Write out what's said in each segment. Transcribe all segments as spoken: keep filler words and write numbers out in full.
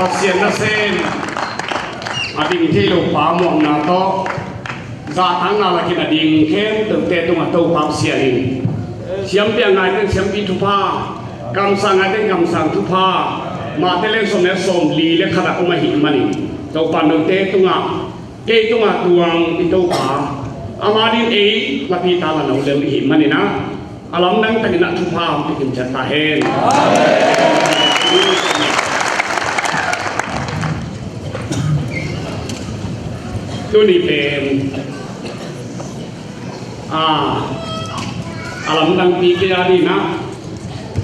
Pasian nasem a ding thei lo pa muanna tawh zahtakna lakin a ding khempeuhte tungah Topa Pasian in siampi a ngaite in siampi thupha, kamsang a ngaite in kamsang thupha, Mate lian sawm le sawmli le khat ah om ahih manin Topa note tungah, kei tungah tuang i Topa, ama din ei lapi ta la no lel ihih manin ah, a lamdang takin ah thupha hong pia kim ciat ta hen. Tuni pen, a, a lamdangpi kei a ding ah,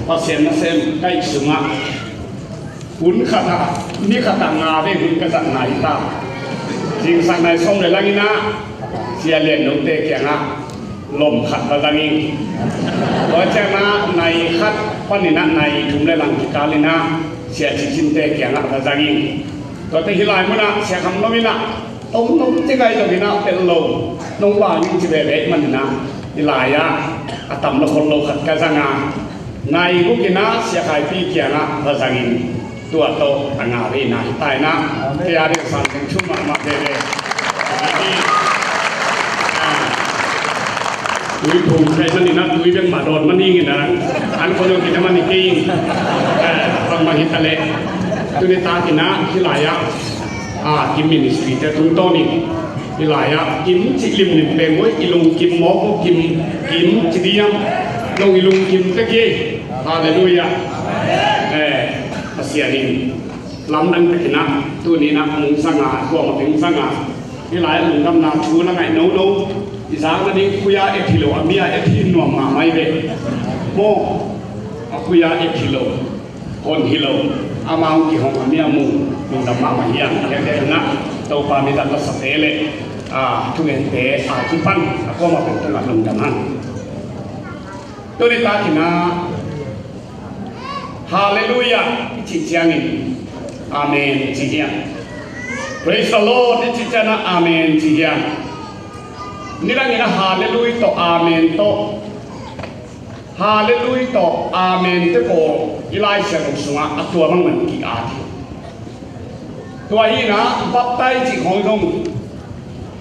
Pasian nasem ka it sungah hun khat ah, ni khat ah nga vei hun ka zat nai ta. Zingsang nai sawm le lang in ah, Sia Lian Note kiangah lom khat va zang ing. Tua ciangin ah nai khat panin ah nai thum le lang kikal in ah Sia Ci Cinte kiangah va zang ing. Tuate hih lai munah Sia Kham Nom in ah, tong nom ci ngai zongin ah pel lo, nong vang ning ci veve ahih manin ah, hih lai-ah a tam lo khol lo khat ka zang a, nai guk in ah Sia Khai Pi kiangah va zang in. Tua tawh a nga vei na hi ta in ah, kei a ding sang ding thu mahmah veve. Tui phung kei manin ah, tui bek mah dawn man ing in ah, an khon zong kina man hi kei ing. Bangmah hi ta leh, tuni takin ah hih lai-ah, a, Kim Ministry te tungtawn in, hih lai-ah Kim cih limlim peng maw, i lungkim mawk maw, Kim, Kim ci diam, nong i lungkim ta kei. Halleluiah. Eh, Pasian in lamdang takin ah tuni in ah hong zang a, kuamah hong zang a, hih lai-ah lungdamna thu na ngaih nono. I zak nading khui-a et hi lo, a mi-a et hi nuam mahmah hi ve. Maw, a khui-a et hi lo, hon hi lo, amau kihong a mi-a mu, lungdam mahmah hi hang. Hiah, hiah in ah Topa min tawh lasate le, a, thugente a kipan a kuamah pen tungah lungdam hang. Tuni takin ah Halleluiah i cih ciangin Amen ci hiam? Praise the Lord i cih ciangin ah Amen ci hiam? Nidangin ah Halleluiah tawh Amen tawh, Halleluiah tawh Amen te pawl i Lai Siangtho sungah a tua bangmah ki-at hi. Tua hi in ah baptize cih khawng zong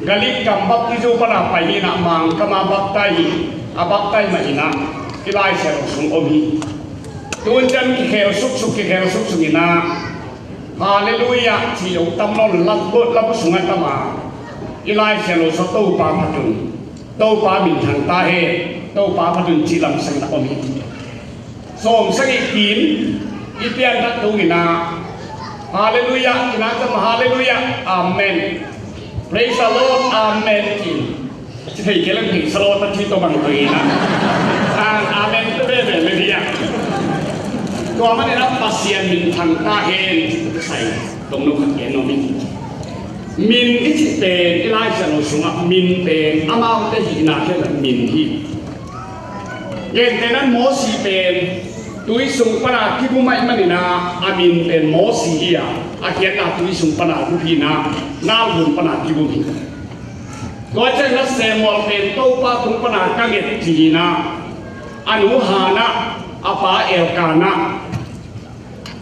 Galik gam baptizo pana pai hi in ah, Mangkam a baptize hi. A baptize mah hi in ah i Lai Siangtho sung om hi. Tun ciang kikhel suksuk, kikhel suksuk in ah Halleluiah cih zong tam nawn lo, labu sungah tam a, i Lai Siangtho sung Topa phat un, Topa minthang ta hen, Topa phat un cih lamsang in ah om hi. Sawm sagih kim i pianthak tung in ah Halleluiah, in ah tam Halleluiah, Amen, Praise the Lord, Amen ci. Ci thei kei leng thei sa lo ta ci tawh bang tung in ah. Amen te veve le hi a. Tua manin ah Pasian minthang ta hen ci sai tong no khat gen nuam ing. Min i cih pen i Lai Siangtho sungah min pen amaute hihna khempeuh min hi. Gentehna in Mosi pen tui sung pana kibum ahih manin ah a min pen Mosi hi a, a khiatna tui sung pana bup hi in ah, nal hun pana kibum hi. Tua ciangin ah Samuel pen Topa tung pana ka nget ci hi in ah, a nu Hannah, a pa Elkanah,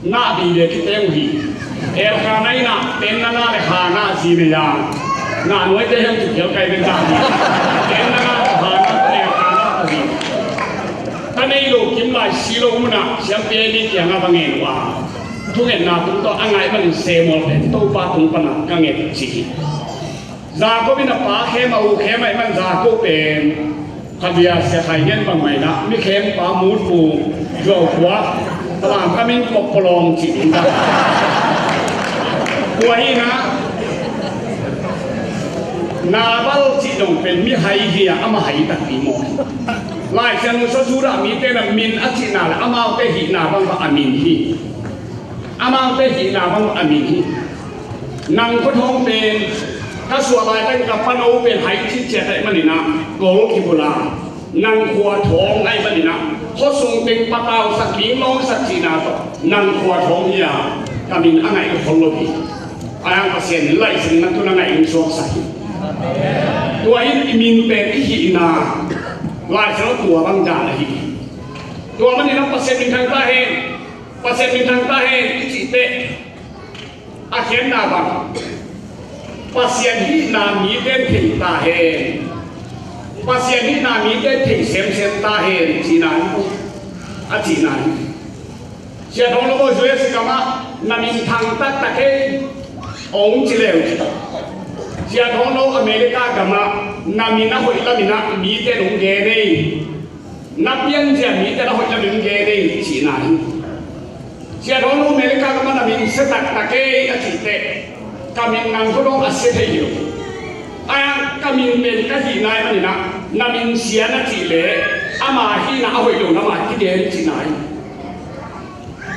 na vive kite uh hi. Elkanah in ah penna na le Hannah zi nei a, na nuaite hiam ci phial kai ven ta hi. Penna na le Hannah, Elkanah uh hi. Ka nei lo kim lai si lo munah siampi ei ni kiangah va ngen uh a, thungetna tung tawh a ngaih manin Samuel pen Topa tung pana ka nget ci hi. Jacob in a pa khem a, u khem ahih man Jacob pen khatvei a Sia Khai ngen bangmah in ah, mi khempa mutpu zuaupuak, Abraham khamin pawlpawlawng cih ding ta. Tua hi in ah Nabal cih dong pen mihai hi a, ama hai takpi maw. Lai Siangtho sung Judah mite in ah min a cihna le amaute hihna bang bang a min hi. Amaute hihna bang a min hi. Nang khua thawng pen ka suah laitak ka pano pen hai cih ciat ahih manin ah, kawl kibul a, nang khua thawng ahih manin ah, khuasung teng patausak, linglawngsak cihna tawh nang khua thawng hi a, ka min a ngaih khol lo hi. Ahi hang Pasian in Lai Siangtho na tun a ngaih in suaksak hi. Tua hi in i min pen i hihna Lai Siangtho tua bang dan ahi hi. Tua manin ah Pasian minthang ta hen, Pasian minthang ta hen i cih teh, A khiatna bang, Pasian hihna mite thei ta hen, Pasian hihna mite thei semsem ta hen cihna hi, a cihna hi. Sia Thawng Lo U S gamah na min thang taktak ei, hong ci leu. Sia Thawng Lo America gamah na min a hoih lamin ah mite hong gen ei. Na pianzia mite na hoih lamin gen ei cihna hi. Sia Thawng Lo America gamah na min sia taktak ei a cih teh, ka min nang khua dong a sia thei hi lo. A, ka min pen ka hihna ahih manin ah na min sia na cih leh ama hihna a hoih lo na ma kigen cihna hi.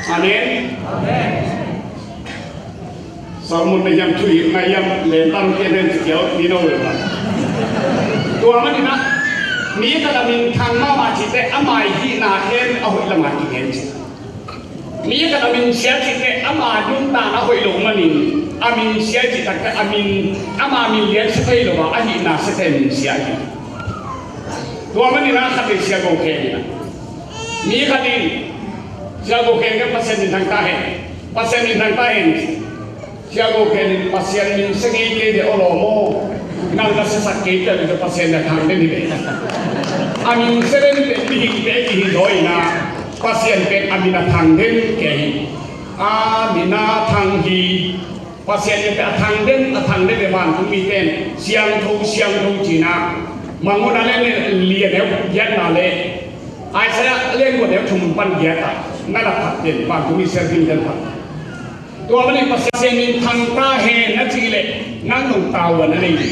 Amen. Amen. Salmon na hiam, thuhilhna hiam, lentang tian hen ci kiau ni no le. Tua manin ah mi khat a min thang mahmah cih teh ama hihna hen a hoih lamah kigen ci. Mi khat a min sia cih teh ama nuntakna a hoih lo manin a min sia cih tak teh a min, ama min lian sia thei lo a, a hihna sia thei min sia hi. Tua manin ah khat in Sia Go Khen in ah, mi khat in Sia Go Khen ka Pasian min thang ta hen, Pasian min thang ta hen. Sia Go Khen in Pasian min sia ngei kei deuh a lawm aw. Nang na siasak kei teh Pasian na thang den hi ve. A min sia den pen mihingte kihi zaw in ah, Pasian pen a min a thang den kei hi. A min a thang hi. Pasian min pen a thang den, a thang den ve. Vantungmi pen siangtho, siangtho ci in ah, Mangmuhna lian nih, lian neu giatna le Isaiah lian kua neu thum pan giat ah na na phat den, vantungmi siangtho den phat. Tua manin Pasian min thang ta hen na cih leh nang nong tavuan a nei hi.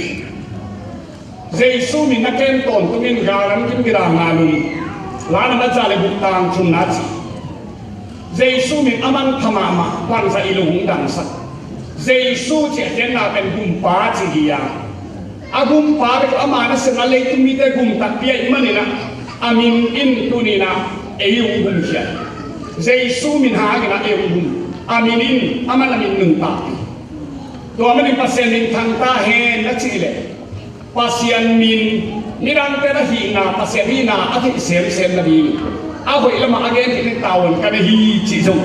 Jesu min na kem tawntung in, galram kim gila ngalum, la na mat za le guk tang thumna ci. Jesu min a manpha mahmah, bangzah i lung hong dangsak. Jesu cih a genna pen Gumpa cih hi a, a Gumpa bek ama nasem a leitung mite gum takpi ahih manin ah, a min in tuni in ah ei hong gumkhia. Jesu min hangin ah ei hong gum. A min in, aman a min nuntakpih. Tua manin Pasian min thang ta hen na cih leh, Pasian min, midangte na hihna, Pasian hihna a theih semsem nading, a hoih lamah a gen theih ding tavuan ka nei hi cih zong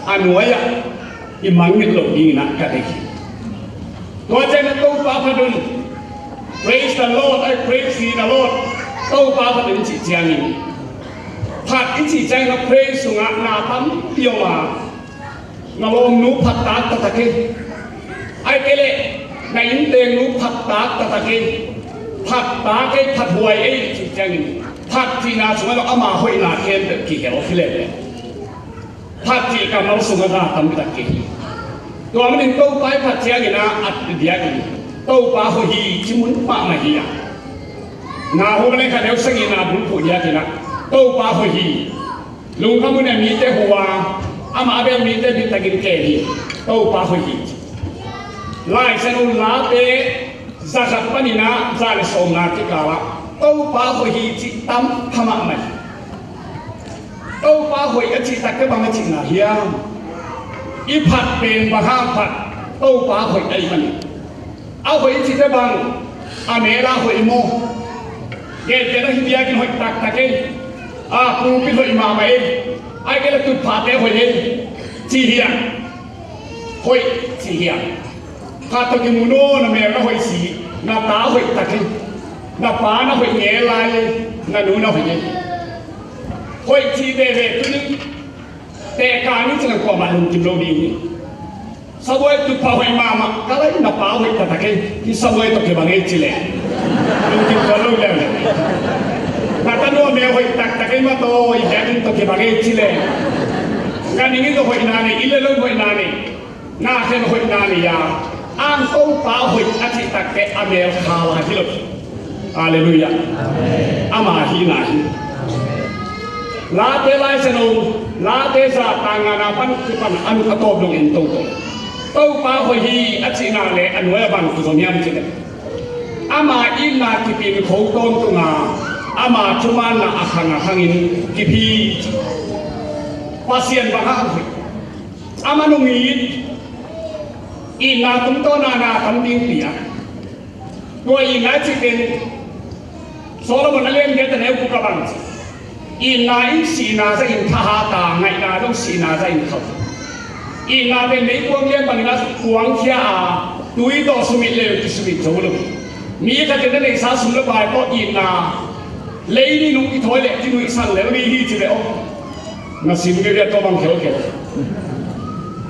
a nuai-ah i mangngilh loh dingin ah ka deih hi. Tua ciangin Topa phat un. Praise the Lord, ai, praise the Lord. Topa phat un i cih ciangin, phat i cih ciangin a praise sungah na tampi om a, na lawmnu phat tak taktak ei. Ahih kei leh na innteeknu phat tak taktak ei. Phat tak ei, phat huai ei cih ciangin, phat cihna sungah zong ama hoihna khempeuh kihel hi lel leh, phat cih kammal sungah na tampi tak kei hi. Tua manin Topa i phat ciangin ah, a diakin Topa hoih hi ci mun mahmah hi a, na hu mah leh khat neu sangin na bulphuh diakin ah, Topa hoih hi. Lungkham hun a mite hu a, amah a bel mite bit takin kem hi. Topa hoih hi. Lai Siangtho Late za khat panin ah za le sawmna kikal ah Topa hoih hi cih tam kha mahmah hi. Topa hoih a cih tak teh bang a cihna hiam? I phat pen bang hang phat? Topa hoih ahih manin. A hoih i cih teh bang, a mel a hoih maw? Gentehna hi, biakinn hoih taktak ei. A, pulpit hoih mahmah ei. Ahih kei leh tutphahte hoih ei, ci hiam? Hoih ci hiam? Khat tawh kimu nawn, na mel na hoih si, na ta hoih tak ei. Na pa na hoih ngei lai ei. Na nu na hoih ei. Hoih cih veve tuni tehkik ni ci leng kuamah lungkim lo ding hi. Sabuai tutphah hoih mahmah, ka lai na pa hoih taktak ei, hih sabuai tawh kibang ei ci leh lungkim tuan lo lel. Na tanu a mel hoih taktak ei, mataw, i biakinn tawh kibang ei ci leh, ganhing in zong hoihna nei, inn le lo in hoihna nei, na khen hoihna nei a, ang Topa hoih a cih tak teh a mel kha lai hi lo. Halleluiah. Amen. Ama hihna hi. Amen. Late Lai Siangtho, Late za, tang ngana pan kipan a, a tawp dong en toto. Topa hoih hi a cihna leh a nuai-ah bang kizom hiam cih leh, ama itna kipin kho tawntung a, ama thumanna a khang a khangin kiphi. Pasian bang hang hoih? Aman hong it, itna tungtawn a na tam ding pi a. Tua itna cih pen Solomon a lian giat a neu guk ah bang ci? Itna in sihna zahin thahat a, ngaihna zong sihna zahin khauh. Itna pen meikuang lian bangin a kuangkhia a, tui tawh sumit le kisumit zo lo. Mi khat in na neihsa sum le pai tawh itna, lei nih nung kithawi leh kinuihsan lel ding hi ci leh aw, na sim viaviat tawh bang khelkhel.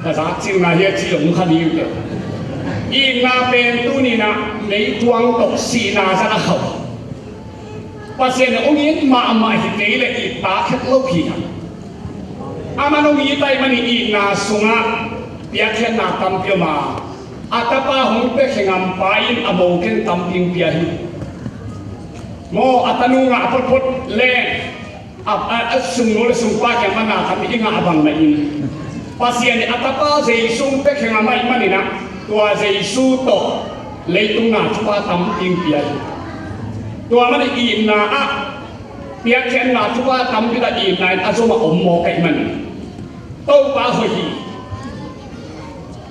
Ka zak cil ngai hi a ci lo, hong kha ding hi uh teh. Itna pen tuni-in ah meikuang tawh sihna zat a khauh. Pasian in hong it mahmah hi kei leh it ta khek lo hi hang. Aman hong it ahih manin itna sungah piakkhiatna tampi om a, a tapa hong pia khe ngampa in a mo kheng tampi hong pia hi. Maw, a tanu ngah photphot leng a, a, a sungnu le sungpa kiang pan na tampi i ngah bang mahin, Pasian in a tapa Jesu hong pia khe ngam ahih manin ah, tua Jesu tawh leitung na thupha tampi hong pia hi. Tua manin itna ah piakkhiatna thupha tampi tak itna in a zom a om mawk ahih manin Topa hoih hi.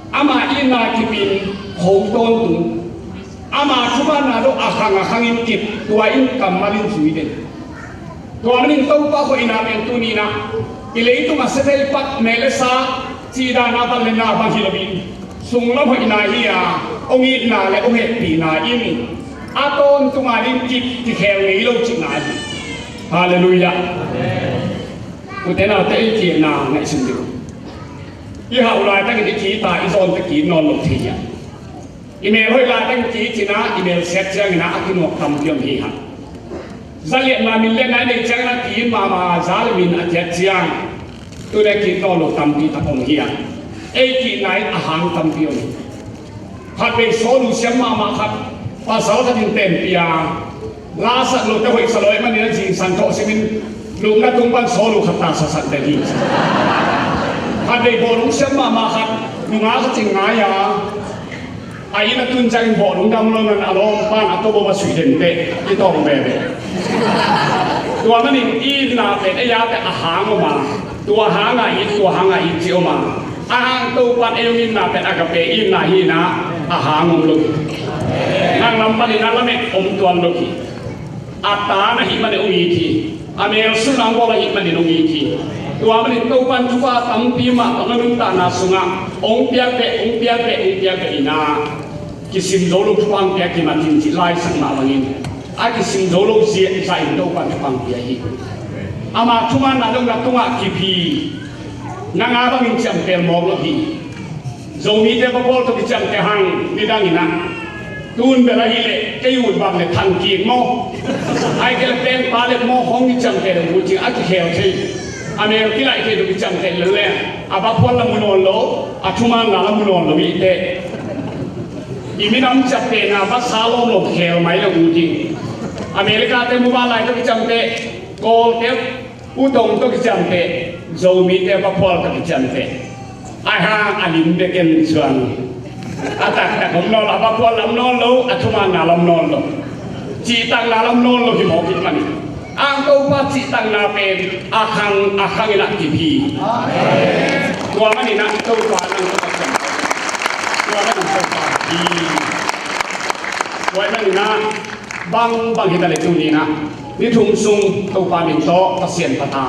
Ama itna kip in kho tawntung. Ama thumanna tawh a khang a khangin kip, tua in kammal in zui den. Tua manin Topa hoihna pen tuni-in ah i leitung a sia thei pak, meh le sa, cih dan a, van le na bang hi loin, sunglam hoihna hi a, hong itna le hong hehpihna in a tawntung a ding kip kikhel ngei lo cihna hi. Halleluiah. U te nau te, ei ki-itna ngaihsun dih. I hauh laitakin i ki-it a, i zawnte ki-it nawn lo thei hiam? I mel hoih laitakin ki-it in ah, i mel siat ciangin ah a kinuak tampi om hi hang. Za liatna, min liatna i neih ciangin ah ki-it mahmah, za le min a kiat ciang, tuni a ki-it nawn lo tampi tak om hi hang. Ei ki-itna in a hang tampi om hi. Khatvei sawlu siam mahmah khat, pasal khat in tenpih a, la sak lote hoih sa lo ahih manin a zingsang thawh simin lupna tung pan sawlu khat ta sasak den hi. Khatvei bawlung siam mahmah khat, nungak khat in ngai a, a inn a tun ciangin bawlung dam lo nan a lawmpa in a tawp a suih den teh i tawng veve. Tua manin itna pen ei a teh a hang om a, tua hang a it, tua hang a it cih om a, a hang Topa in ei hong itna pen agape itna hi in ah, a hang om lo. Nang lam panin a lamet om tuan lo hi. A ta na hih manin hong it hi. A mel sulna hong bawl ahih manin hong it hi. Tua manin Topa in thupha tampi mah tawh na nuntakna sungah hong piak beh, hong piak beh, hong piak beh in ah, kisim zo lo thupha hong pia kimat in cih Lai Siangtho mah bangin, a kisim zo lo zia i zah in Topa in thupha hong pia hi. Ama thumanna dong na tungah kip hi. Nang a bangin ciamteh mawk lo hi. Zomite va pawl tawh kiciamteh hang, nidang in ah. Tun bel ahih leh kei ut bang le thang kik maw, ahih kei leh pengpa le maw hong kiciamteh le mu cing a kikhel thei. A mel kilaih thei tawh kiciamteh lel leng, a va phual la mu nawn lo, a thuman la la mu nawn lo hi teh. I minam ciaptehna va sa lawm lo khel mai lo uh ding. America te mu ban lai tawh kiciamteh, Kawlte, U Tong tawh kiciamteh, Zomite va phual tawh kiciamteh. Ahi hang a lim bek en suang. A taktak om nawn lo, a va phual lam nawn lo, a thuman na lam nawn lo. Cihtakna lam nawn lo hi mawk hi manin. Ang Topa cihtakna pen a khang, a khang in ah kip hi. Tua manin ah Topa nang Topa. Tua manin Topa hi. Tua manin ah bang bang hi ta leh tuni in ah, ni thum sung Topa min tawh Pasian phat a,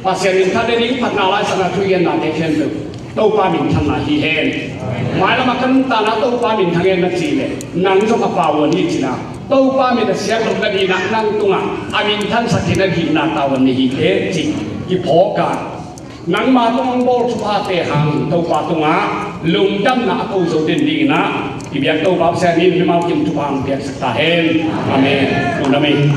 Pasian minthan le ding phatna, Lai Siangtho thu gennate khempeuh Topa minthanna hi hen. Mailam a ka nuntakna Topa minthang hen na cih leh, nang zong a pauan hi cihna, Topa min a siang lo na ding in ah, nang tungah a minthansak hi na ding in ah tavuan nei hi teh cih kiphawk a, nangma tungah hong bawl thuphate hangin Topa tungah lungdamna a ko zo den ding in ah, i biak Topa Pasian in mimal kim thupha hong piaksak ta hen. Amen. Lungdam ei.